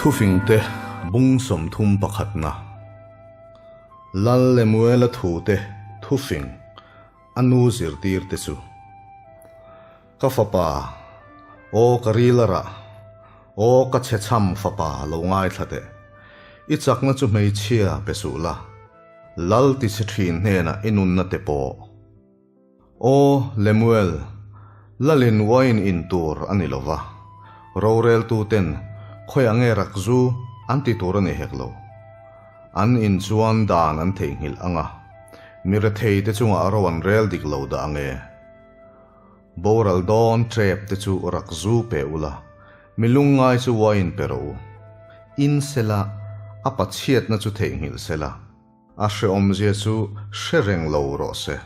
Thufingte bung 31 na. Lal Lemuela thute thufing a nu zirtirte chu. Ka fapa, aw ka ril a rah, aw ka chhe chham fapa lo ngaithla teh. I chakna chu hmeichhia pe suh la, Lal ti chhe thin hnenah i nunna te pawh. Aw Lemuel, Lalin wine in tur a ni lo va, roreltuten khawiah nge rak zu an ti tur a ni hek lo. An in chuan dan an theihnghilh ang a, mi rethei te chungah ro an rel dik lo dah ang e. Boral dawn trep te chu rak zu pe ula, mi lungngai chu wine pe rawh u. In sela, a pachhiatna chu theihnghilh sela, a hreawmzia chu hre reng lo rawh se.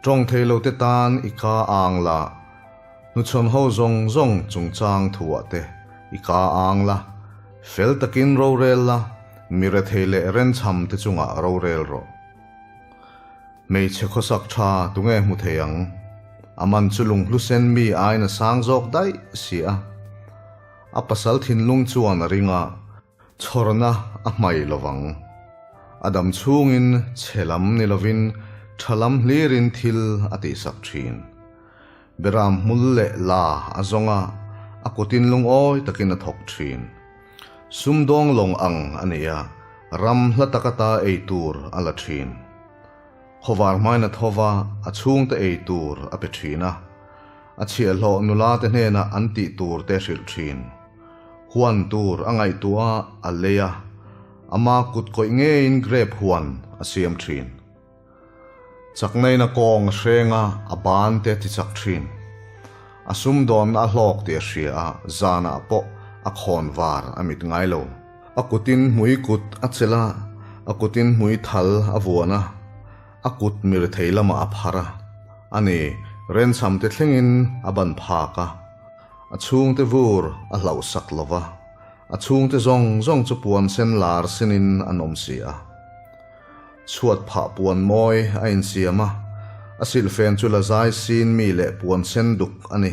Tawng thei lo te tan i ka ang la, hnuchhawn ho zawng zawng chungchang thuah te i ka ang la, fel takin rorel la, mi rethei leh renchham te chungah rorel rawh. Hmeichhe khawsak tha tunge hmu thei ang? A man chu lunghlu sen mi aiin a sang zawk daih si a. A pasal thinlung chuan a ring a, chhawrna a hmai lo vang. A dam chhungin chhe lam ni lovin tha lam hlirin thil a tihsak thin. Beram hmul leh la a zawng a, a kutin lungawi takin a thawk thin. Sumdawng lawng ang a ni a, ram hla tak ata ei tur a la thin. Khawvar hmain a tho va, a chhungte ei tur a pe thin a. A chhiahhlawh nula te hnenah an tih tur te hrilh thin. Huan tur a ngaihtuah a, a lei a, ama kut kawih ngeiin grape huan a siam thin. Chaknaina kawng a hreng a, a ban te a ti chak thin. A sumdawnna a hlawk tih a hria a, zanah pawh a khawn var a mit ngai lo. A kutin hmui kut a chelh a, a kutin hmui thal a vuan a, a kut mir thei lamah a phar a. A ni, renchham te thlengin a ban phak a. A chhungte vur a hlauhsak lo va, a chhungte zawng zawng chu puan sen lar sinin an awm si a. Chhuat phah puan mawi a insiam a, a silhfen chu la zai sin mi leh puan sen duk a ni.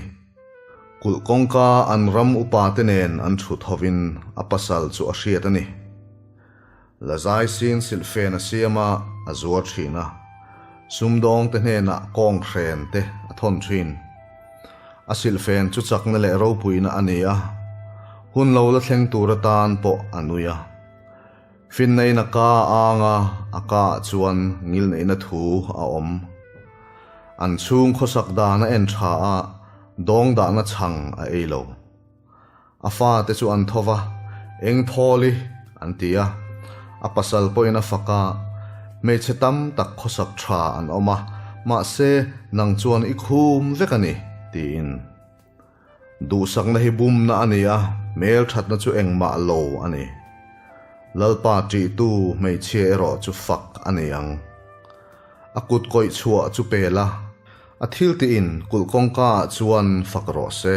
Kulh kawngka an ram upa te nen an thut hovin a pasal chu a hriat a ni. La zai sin silhfen a siam a, a zuar thin a. Sumdawng te hnenah kawng hren te a thawn thin. A silhfen chu chakna leh ropuina a ni a, hun lo la thleng tur atan pawh a nui a. Finnain a ka ang a, a ka ah chuan ngilneihna thu a awm. An chhung khawsak dan a en tha a, dawng dahna chhang a ei lo. A fate chu an tho va, Eng thawli? an ti a. A pasal pawhin a fak a, Hmeichhe tam tak khawsak tha an awm a, mahse nang chuan i khum vek a ni, tiin. Duhsakna hi bumna a ni a, hmelthatna chu engmah lo a ni. Lalpa ṭihtu hmeichhia erawh chu fak a ni ang. A kut kawih chhuah chu pel a, a thil tiin kulh kawngkaah chuan fak rawh se.